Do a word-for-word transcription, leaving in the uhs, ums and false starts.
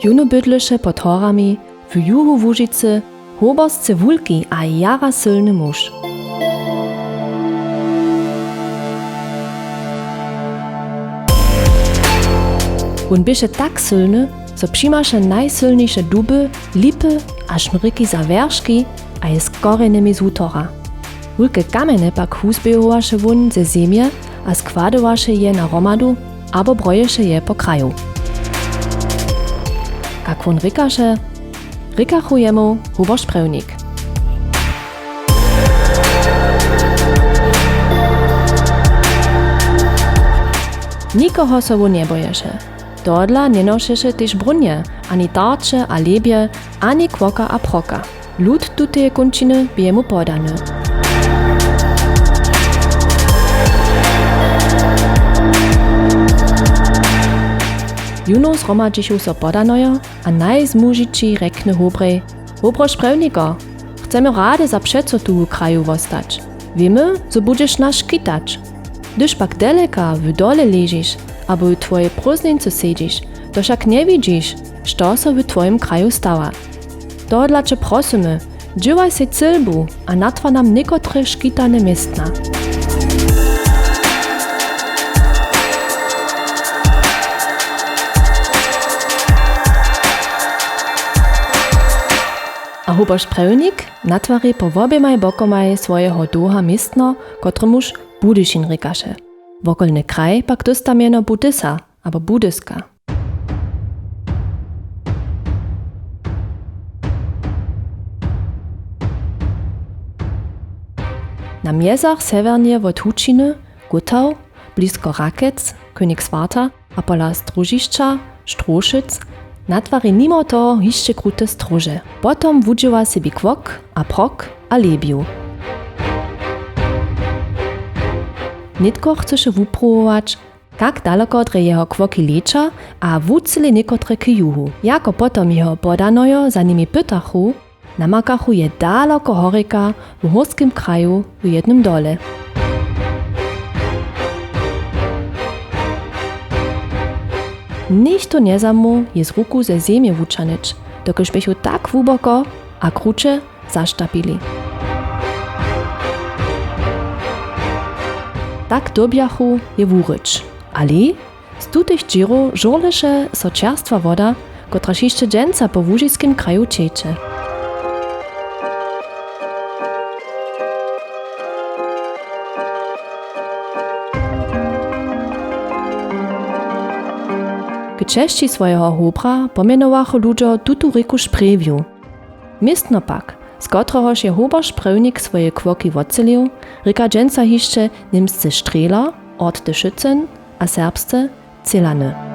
Jónu bydleše pod horami w juhu Łužicy hobersce wulki a jara sylny muž. Wón běše tak sylny, zo přimaše najsylniše duby, lipy a šnuriki za wjerški a je z korjenjemi z wutora. Wulke kamjene pak wuzběhowaše wón ze zemje a składowaše je na hromadu abo broješe je po kraju. Kak wón rěkaše? Rěkachu jemu Huboš Prěwnik. Nikoho so wón njeboješe. Tohodla njenošeše tež brunje, ani tarče a lebje, ani kwoka a proka. Lud tuteje kónčiny bě jemu podany. Jónu zhromadźichu so podanojo a najzmužići rjekny hobrej: Hobroš Prěwniko, chcemy rady za přeco tu w kraju wostać. Wěmy, zo budźeš nas škitać. Hdyž pak deleka w dole ležiš abo w twojej prózdnincy sedźiš, to wšak njewidźiš, što so w twojim kraju stawa. Tohodla će prosymy, dźěłaj sej cylbu a natwar nam někotre škitane městna. A Huboš Prěwnik natwari po woběmaj bokomaj swojeho dołha městno, kotremuž Budyšin rěkaše. Wokolny kraj pak dósta mjeno Budysa abo Budyska. Na mjezach sewjernje wot Hučiny, Guttau, blisko Rakec, Königswarta a pola Stróžišća, Stróšec, natwari nimo toho hišće krute stróže. Potom wudźěła sebi kłok a prok a lebju. Nětko chcyše wupruwować, kak daloko drje jeho kłoki leća, a wucyle někotre k juhu. Jako potom jeho podanojo za nimi pytachu, namakachu je daloko horjeka w Hórskim kraju w jednym dole. Nichtó njezamóhł je z ruku ze zemje wućahnyć, dokelž běchu tak hłuboko a kruće zaštapili. Tak dyrbjachu je wuryć. Ale z tutych dźěrow žurleše so čerstwa woda, kotraž hišće dźensa po łužiskim kraju ćeče. K česći swojeho hobra pomjenowachu ludźo tutu rěku Sprjewju. Městno pak, z kotrehož je Hobroš Prěwnik swoje kłoki wotselił, rěka dźensa hišće němsce Strěler, Ort de Schützen, a serbsce Cylany.